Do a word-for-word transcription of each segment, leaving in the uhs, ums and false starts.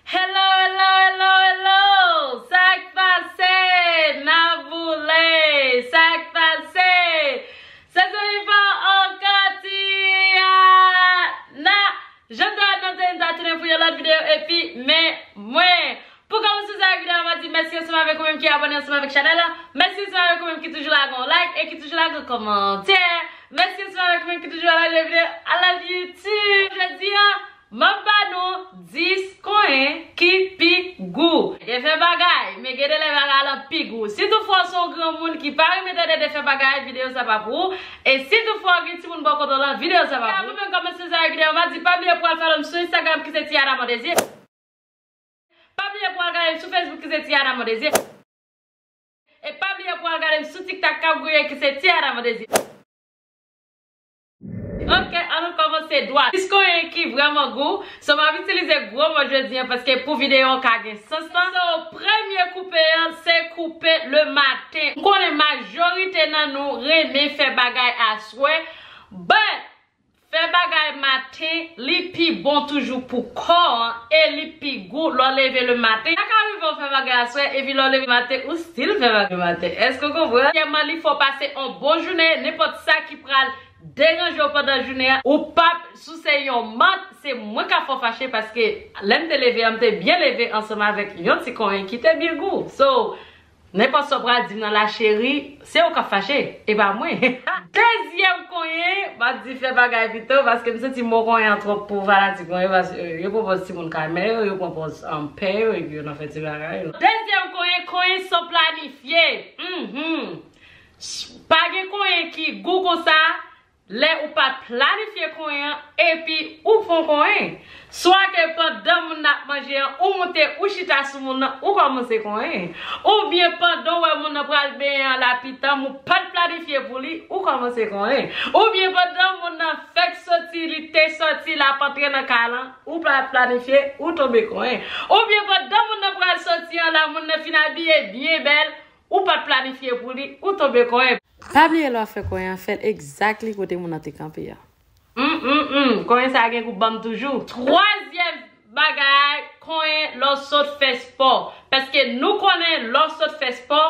Hello, hello, hello, hello! Sa k pase? N ap boule! Sa k pase? Se Zolivan Okatiana! Jan m te wè nan te, m ta tounen pou yon lòt videyo, epi men mwen. Pou kòmanse avèk videyo a, m ap di mèsi ansanm avèk ou menm ki abòne ansanm avèk chanèl la. Mèsi ansanm avèk ou menm ki toujou lage yon like e ki toujou lage yon kòmantè. Mèsi ansanm avèk ou menm ki toujou lage videyo. I love you too. Jodi a, m ap ba nou dis konyen ki pi gou. Defè bagay, men gen de lè bagay lan pi gou. Si toutfwa w se yon granmoun ki pa renmen tande defè bagay, videyo sa pa pou ou. E si toutfwa w gen timoun bò kote w lan, videyo sa pa pou ou. Avan menm kòmanse avèk videyo a, m ap di pa bliye pou al follow m sou Instagram ki se Tiana Mondésir. Pa bliye pou al gade m sou Facebook ki se Tiana Mondésir. E pa bliye pou al gade m sou TikTok k ap gouye ki se Tiana Mondésir. Ok, ann nou kòmanse dwat. Dis konyen ki vrèman gou, so m ap itilize gwo mo jodi a paske pou videyo an ka gen sans lan. So, premye koupe an, se koupe le maten. M konnen majorite nan nou renmen fè bagay aswè, but fè bagay maten, li pi bon toujou pou kò an e li pi gou lè w leve le maten. Sa ka rive w fè bagay aswè, epi lè w leve maten, ou still fè bagay maten. Èske w konprann? Premyèman, li fè w pase yon bon jounen, nenpòt sa ki pral deranje w pandan jounen an, ou p ap, si w se yon mant, se mwen k ap fè w fache, paske lè m te leve an, m te byen leve ansanm avèk yon ti konyen ki te byen gou. So, nenpòt sa w pral di m nan la cheri, se ou k ap fache, e pa mwen. Dezyèm konyen, m ap di fè bagay pito, paske m santi mo konyen an twòp pou fanatik mwen yo, paske yo pran pòz timoun kay mè yo, yo pran pòz, um, pè yo, epi yo nan fè ti bagay yo. Dezyèm konyen, konyen san planifye. Mhm. Pa gen konyen ki gou konsa, lè ou pa planifye konyen an, epi ou pran konyen. Swa ke pandan moun nan ap manje an, ou moute, ou chita sou moun nan, ou kòmanse konyen. Oubyen pandan w wè moun nan pral benyen an lapitanm, ou pa t planifye pou li, ou kòmanse konyen. Oubyen pandan moun nan fèk soti, li te soti, l ap antre nan kay lan, ou pa t planifye, ou tonbe konyen. Oubyen pandan moun nan pral soti an la, moun nan fin abiye byen bèl, ou pa t planifye pou li, ou tonbe konyen. Pa bliye lè w ap fè konyen an, fè l exactly kote moun nan te kanpe a. Mm, mm, mm. Konyen sa gen gou ban m toujou. Twazyèm bagay, konyen lè w sot fè spò. Paske nou konnen lè w sot fè spò,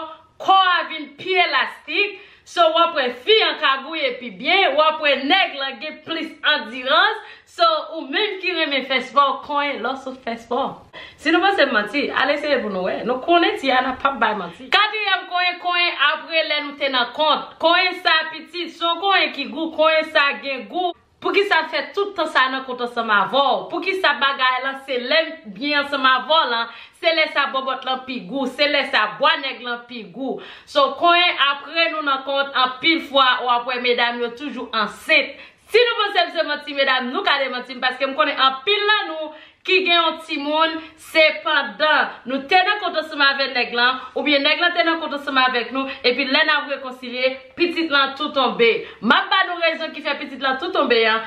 kò a vin pi elastik. So, w ap wè fi an ka gouye pi byen, w ap wè nèg lan gen plis andirans. So, ou menm ki renmen fè spò, konyen lè w sot fè spò. Si nou panse m manti, al eseye pou nou wè. Nou konnen Tiana p ap bay manti. Katriyèm konyen, konyen apre lè nou te nan kont. Konyen sa pitit, se yon konyen ki gou, konyen sa gen gou. Poukisa l fè tout tan sa nan kont ansanm avè w? Poukisa bagay lan se lè m byen ansanm avè w lan, se lè sa bòbòt lan pi gou, se lè sa bwa nèg lan pi gou? So, konyen apre nou nan kont, anpil fwa, w ap wè medam yo toujou ansent. Si nou panse m se manti, medam, nou ka demanti m, paske m konnen anpil nan nou ki gen yon timoun, se pandan nou te nan kont ansanm avè nèg lan, oubyen nèg lan te nan kont ansanm avèk nou, epi lè n ap rekonsilye, pitit lan tou tonbe. M ap ba nou rezon ki fè pitit lan tou tonbe an.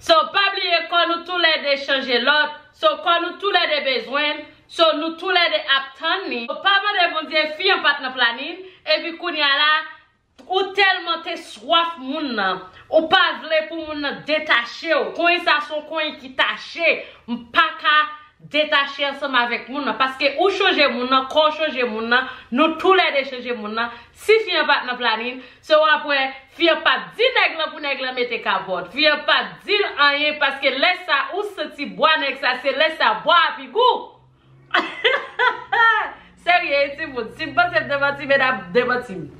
So, pa bliye kò nou toulède chanje lòt. So, kò nou toulède bezwen l. So, nou toulède ap tann li. So, pa mande Bondye fi an pa t nan planin, epi kounye a la, ou tèlman te swaf moun nan, ou pa vle pou moun nan detache w. Konyen sa se yon konyen ki tache. M pa ka detache ansanm avèk moun nan, paske ou chanje moun nan, kò w chanje moun nan, nou toulède chanje moun nan. Si fi an pa t nan planin, se w ap wè, fi an p ap di nèg lan pou nèg lan mete kapòt. Fi an p ap di l anyen, paske lè sa ou santi bwa nèg sa, se lè sa bwa a pi gou. Serye, wi, timoun. Si m panse m demanti, medam, demanti m.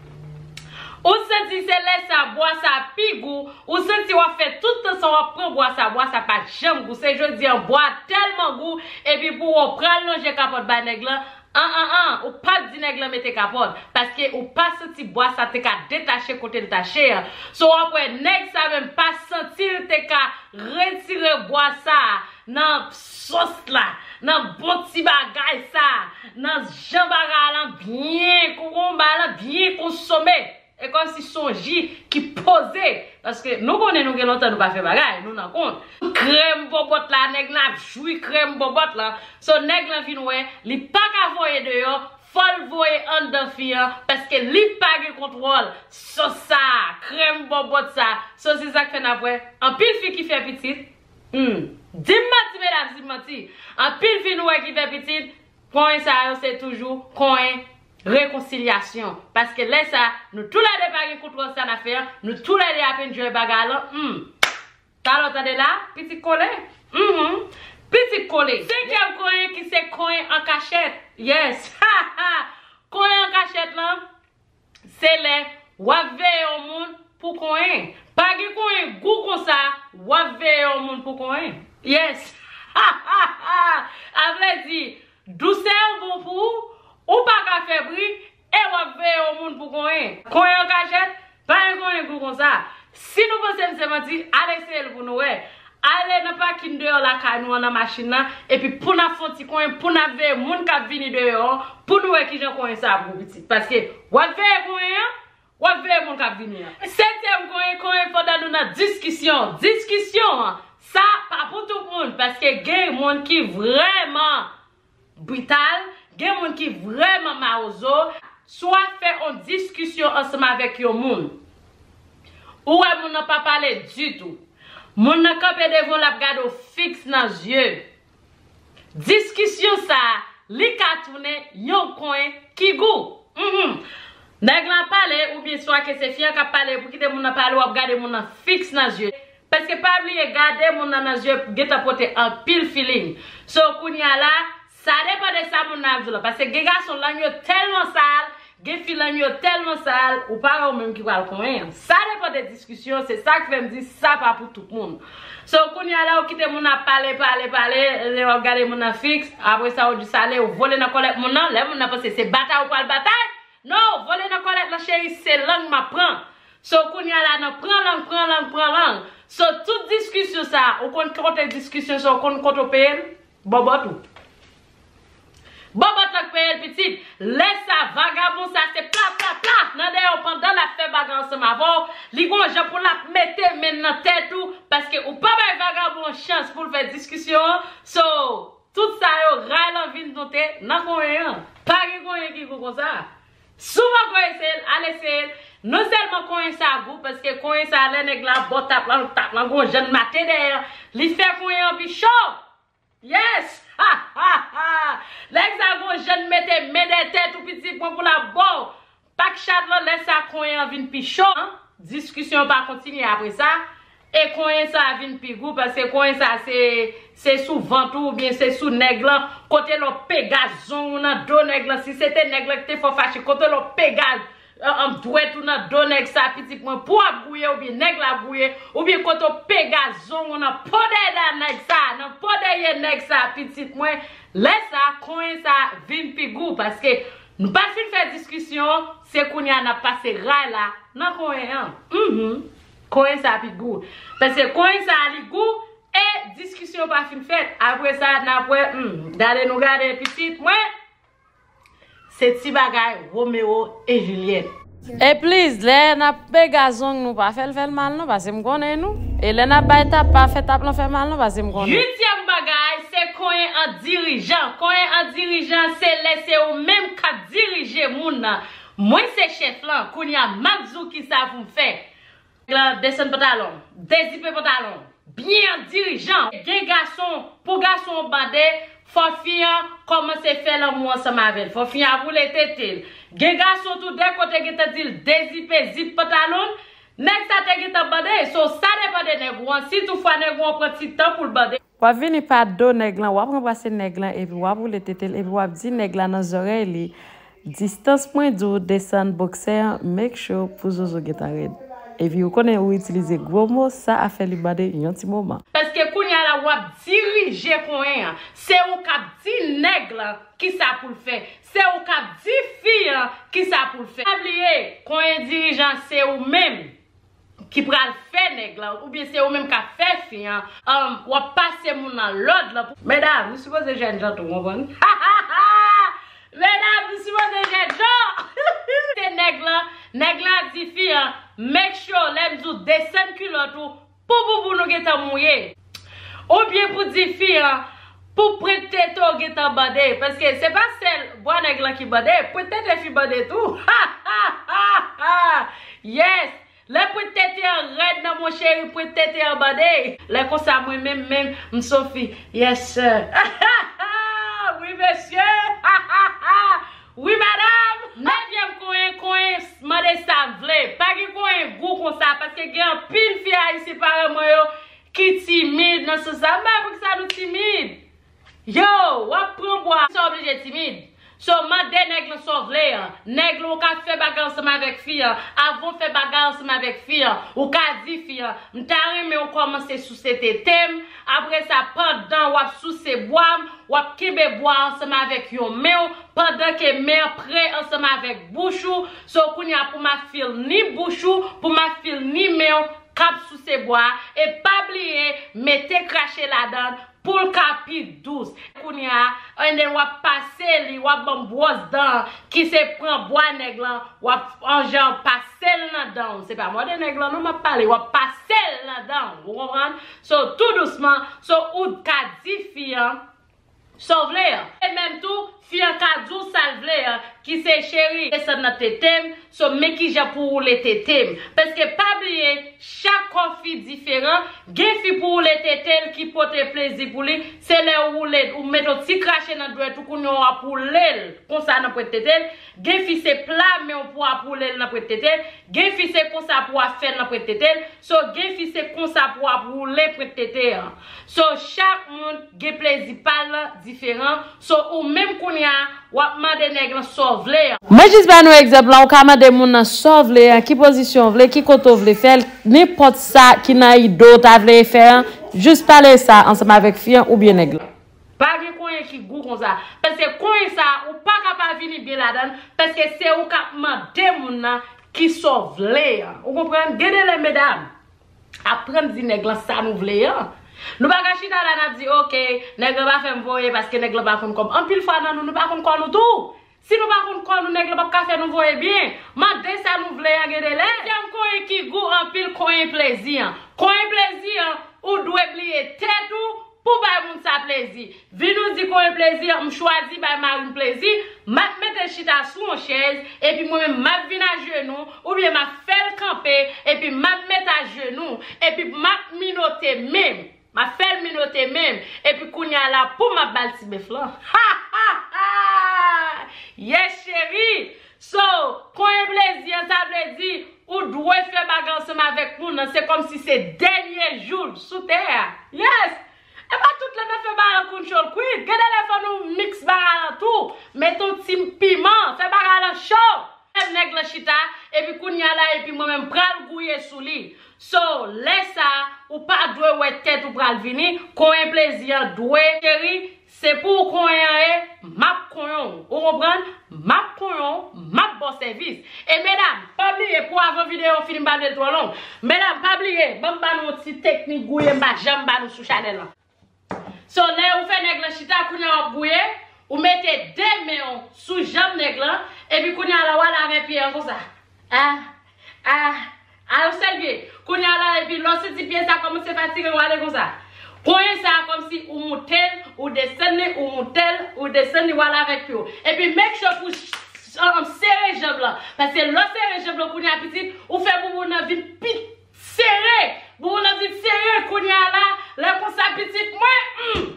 Ou santi se lè sa bwa sa pi gou, ou santi w ap fè tout tan sa w ap pran bwa sa, bwa sa pa janm gou. Se jodi an bwa tèlman gou, epi pou w pral lonje kapòt bay nèg lan, an, an, an, ou p ap di nèg lan mete kapòt, paske ou pa santi bwa sa te ka detache kote l tache an. So, w ap wè nèg sa menm pa santi l te ka retire bwa sa nan sòs la, nan bon ti bagay sa, nan jan bagay lan byen, kou, kou bagay lan byen konsome. E kòmsi se yon ji ki poze. Paske nou konnen nou gen lontan nou pa fè bagay, nou nan kont. Krèm bòbòt la, nèg la ap jwi krèm bòbòt la. So, nèg lan vin wè, li pa ka voye deyò, fò l voye anndan fi an, paske li pa gen kontwòl. Sòs sa, krèm bòbòt sa. So, se sa k fè n ap wè anpil fi ki fè pitit, hmm, Di m manti, medam, di m manti. Anpil fi nou wè ki fè pitit, konyen sa yo se toujou konyen rekonsilyasyon. Paske lè sa, nou toulède pa gen kontwòl sa n ap fè an, nou toulède ap enjoy bagay lan. Hmm. Talè w tande la, pitit kole. Mhm. Pitit kole. Senkyèm konyen ki se konyen an kachèt. Yes. Konyen an kachèt lan, se lè w ap veye yon moun pou konyen. Pa gen konyen gou konsa, w ap veye yon moun pou konyen. Yes. A vle di, dousè yo bon pou ou, ou pa ka fè bri, e w ap veye yon moun pou konyen. Konyen an kachèt, pa gen konyen gou konsa. Si nou panse m se manti, al eseye l pou nou wè. Ale nan pakin deyò lakay nou an, nan machin nan, epi pou n ap fè yon ti konyen, pou n ap veye moun k ap vini deyò an, pou nou wè kijan konyen sa ap gou pitit. Paske w ap veye konyen an, w ap veye moun k ap vini an. Setyèm konyen, konyen pandan nou nan diskisyon. Diskisyon an, sa pa pou tout moun, paske gen moun ki vrèman brital, gen moun ki vrèman mawozo. Si w ap fè yon diskisyon ansanm avèk yon moun, ou wè moun nan pa pale ditou. Moun nan kanpe devan w, l ap gade w fiks nan zye. Diskisyon sa a, li ka tounen yon konyen ki gou. Mhm. Nèg la pale, oubyen swa ke se fi an k ap pale, pou kite moun nan pale, w ap gade moun nan fiks nan zye. Paske pa bliye, gade moun nan nan zye gentan pote anpil feeling. So, kounye a la, sa depann de sa moun nan ap di w la. Paske gen gason lang yo tèlman sal, gen fi lang yo tèlman sal, ou pa wè ou menm ki pral konyen an. Sa depann de diskisyon, se sa k fè m di sa pa pou tout moun. So, kounye a la, ou kite moun ap pale, pale, pale, lè w ap gade moun nan fiks, apre sa, ou di sa ale, ou vole nan kòlèt moun nan, lè moun nan panse se batay ou pral batay, non, vole nan kòlèt lan, cheri, se lang m ap pran. So, kounye a la, nan pran lang, pran lang, pran lang. So, tout diskisyon sa, ou konn kote diskisyon sa, ou konn kote w peye l? Bòbòt ou. Bòbòt la k peye l pitit. Lè sa, vagabon sa, se pla, pla, pla, nan dèyè w pandan l ap fè bagay ansanm avè w. Li gon jan pou l ap mete men l nan tèt ou, paske ou pa bay vagabon an chans pou l fè diskisyon an. So, tout sa yo, ray lan vin monte nan konyen an. Pa gen konyen ki gou konsa. Si w poko eseye l, al eseye l. Non sèlman konyen sa gou, paske konyen sa, lè nèg la ba w tap lan, tap lan gon jan l mate dèyè, li fè konyen an pi cho. Yes! Ha, ha, ha! Nèg sa gon jan l mete men dèyè tèt ou, pitit mwen, pou l ap ba w. Pak chat lan, lè sa konyen an vin pi cho, an. Diskisyon an pa kontinye apre sa. E konyen sa vin pi gou, paske konyen sa se, se sou vant ou, oubyen se sou nèg lan. Kote lè w pega zong ou nan do nèg lan, si se te nèg lan ki te fè w fache, kote lè w pega, an, an, dwèt ou nan do nèg sa, pitit mwen, pou w ap gouye, oubyen nèg la ap gouye, oubyen kote w pega zong ou nan po dèyè nèg sa, nan po dèyè nèg sa, pitit mwen, lè sa, konyen sa vin pi gou, paske nou pa t fin fè diskisyon, se kounye a n ap pase ray la nan konyen an. Mhm. Konyen sa pi gou. Paske konyen sa li gou e diskisyon pa fin fèt. Apre sa, n ap wè, hmm, gade nou gade pitit mwen. Se ti bagay Romeo e Juliet. E plis, lè n ap pega zong nou pa fè l fè l mal non, paske m konnen nou. E lè n ap bay tap, pa fè tap lan fè mal non, paske m konnen. Uityèm bagay, se konyen an dirijan. Konyen an dirijan, se lè se ou menm k ap dirije moun nan. Mwen se chèf lan, kounye a m ap di w kisa pou m fè. Nèg lan desann pantalon, dezipe pantalon, byen an dirijan. Gen gason, pou gason an bande, fò fi an kòmanse fè lanmou ansanm avè l. Fò fi an ap woule tete l. Gen gason tou, dè kote gentan di l dezipe zip pantalon l, nèg sa te gentan bande. So, sa depann de nèg ou an. Si toutfwa nèg ou an pran ti tan pou l bande. W ap vini pa do nèg lan, w ap ranbrase nèg lan, epi w ap woule tete l, epi w ap di nèg la nan zòrèy li, distans mwen di w desann boksè an, make sure pou zozo gentan rèd. Epi ou konnen ou itilize gwo mo, sa ap fè li bande yon ti moman. Paske kounye a la w ap dirije konyen an. Se ou k ap di nèg lan kisa pou l fè. Se ou k ap di fi an kisa pou l fè. Pa bliye, konyen dirijan se ou menm ki pral fè nèg lan, oubyen se ou menm k ap fè fi an, um, w ap pase moun nan lòd lan. Medam, nou sipoze jènjan tou, konprann? Medam, nou sipoze jènjan! Se nèg lan, nèg la di fi an, make sure, lè m di w desann kilòt ou, pou bouboun ou gentan mouye. Oubyen pou di fi an, pou pwent tete w gentan bande, paske se pa sèl bwa nèg lan ki bande, pwent tete fi bande tou. Yes! Lè pwent tete an rèd nan mon cheri, pwent tete an bande. Lè konsa mwen menm menm, m Sophie. Yes sir. Wi mesye. Wi madanm. Nevyèm konyen, konyen mande sa vle. Pa gen konyen gou konsa, paske gen anpil fi ayisyen parèy mwen yo ki timid nan sans sa. M pa wè poukisa nou timid. Yo, w ap pran bwa, sa oblije timid. So, mande nèg lan sa w vle an. Nèg lan ou ka fè bagay ansanm avèk fi an. Avan w fè bagay ansanm avèk fi an, ou ka di fi an, m ta renmen w kòmanse souse tete m. Apre sa, pandan w ap souse bwa m, w ap kenbe bwa ansanm avèk yon men w, pandan ke men an pre ansanm avèk bouch ou. So, kounye a pou m ap feel ni bouch ou, pou m ap feel ni men w k ap souse bwa a. E pa bliye, mete krache ladan l pou l ka pi dous. Kounye a, and then w ap pase li, w ap ban m bwòs dan ki se pran bwa nèg lan, w ap an jan pase l nan dan w. Se pa mòde nèg lan non m ap pale, w ap pase l nan dan w. Ou konprann? So, tou dousman, so, ou ka di fi an sa w vle an. E menm tou, fi an ka di w sa l vle an, ki se cheri, desann nan tete m, so men kijan pou woule tete m. Paske pa bliye, chak kò fi diferan, gen fi pou woule tete l ki pote plezi pou li, se lè ou woule, ou mete yon ti krache nan dwèt ou, kounye a w ap woule l konsa nan pwent tete l, gen fi se pla men w pou w ap woule l nan pwent tete l, gen fi se konsa pou w ap fè l nan pwent tete l, so gen fi se konsa pou w ap woule pwent tete an. So, chak moun gen plezi pa l lan diferan. So, ou menm kounye a, w ap mande nèg lan sa w vle an. Mwen jis ba nou egzanp lan, ou ka mande moun nan sa w vle an, ki pozisyon w vle, ki kote w vle fè l, nenpòt sa ki nan ide w ta vle fè an, jis pale sa ansanm avèk fi an oubyen nèg lan. Pa gen konyen ki gou konsa. Paske konyen sa, ou pa ka pa vini byen ladan l, paske se ou k ap mande moun nan ki sa w vle an. Ou konprann? Gen de lè, medam, aprann di nèg lan sa nou vle an. Nou pa ka chita la n ap di, oke, nèg lan pa fè m voye paske nèg lan pa konn kò m. Anpil fwa nan nou, nou pa konn kò nou tou. Si nou pa konn kò nou, nèg lan p ap ka fè nou voye byen. Mande sa nou vle an gen de lè. Dezyèm konyen ki gou anpil, konyen plezi an. Konyen plezi an, ou dwe bliye tèt ou pou bay moun sa plezi. Vin ou di konyen plezi an, m chwazi bay mari m plezi, m ap mete l chita sou yon chèz, epi mwen menm m ap vin ajenou, oubyen m ap fè l kanpe, epi m ap mete ajenou, epi m ap minote men m. M ap fè l minote men m, epi kounye a la pou m ap ba l ti bèf lan. Ha, ha, ha! Yes, cheri! So, konyen plezi an, sa vle di, ou dwe fè bagay ansanm avèk moun nan, se kòmsi se dènye jou l sou tè a. Yes! E pa tout lè n ap fè bagay lan konn cho l kwit. Gen de lè fò nou miks bagay lan tou. Mete yon ti piman, fè bagay lan cho. Lè nèg lan chita, epi kounye a la, epi mwen menm pral gouye sou li. So, lè sa, ou pa dwe wè tèt ou pral vini, konyen plezi an dwe, cheri, se pou ou konyen an ye, m ap konyen w. Ou konprann? M ap konyen w, m ap ba w sèvis. E medam, pa bliye, pou avan videyo an fini, m pa vle l twò long. Medam, pa bliye, ban m ba nou yon ti teknik gouye m pa janm ba nou sou chanèl lan. So, lè ou fè nèg lan chita, kounye a w ap gouye, ou mete de men w sou janm nèg lan, epi kounye a la, w ale avè pye an konsa. Ah, ah, a yon sèl pye. Kounye a la, epi lè w santi pye sa kòmanse fatige, w ale konsa. Konyen sa a kòmsi ou moute l, ou desann li, ou moute l, ou desann li, w ale avèk pye w. Epi make sure pou s-, s-, sere janm lan. Paske lè w sere janm lan, kounye a pitit, ou fè bouboun nan vin pi sere. Bouboun nan vin sere kounye a la, lè konsa pitit mwen, hmm.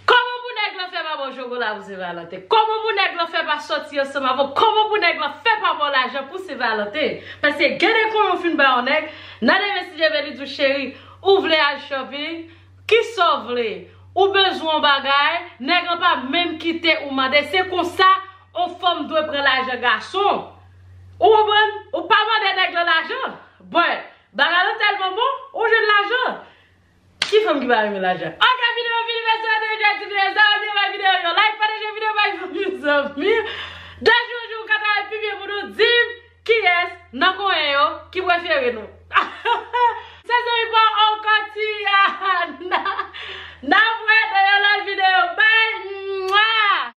Kòman pou nèg lan fè pa ba w chokola pou Sen Valanten? Kòman pou nèg lan fè pa sòti ansanm avè w? Kòman pou nèg lan fè pa ba w lajan pou Sen Valanten? Paske gen de konyen ou fin ba yon nèg, nan demen si Dye vle li di w, cheri, ou vle al shopping, kisa w vle? Ou bezwen yon bagay, nèg lan pa menm kite ou mande. Se konsa, yon fanm dwe pran lajan gason. Ou konprann? Ou pa mande nèg lan lajan. Bon, bagay lan tèlman bon, ou jwenn lajan. Ki fanm ki pa renmen lajan? Ok, videyo fini, mèsi antre jodi videyo sa, oubyen bay videyo yon like, pataje videyo bay fanmi zanmi. De jou an jou, ou ka travay pi byen pou nou. Di m, kiyès nan konyen yo ki prefere nou?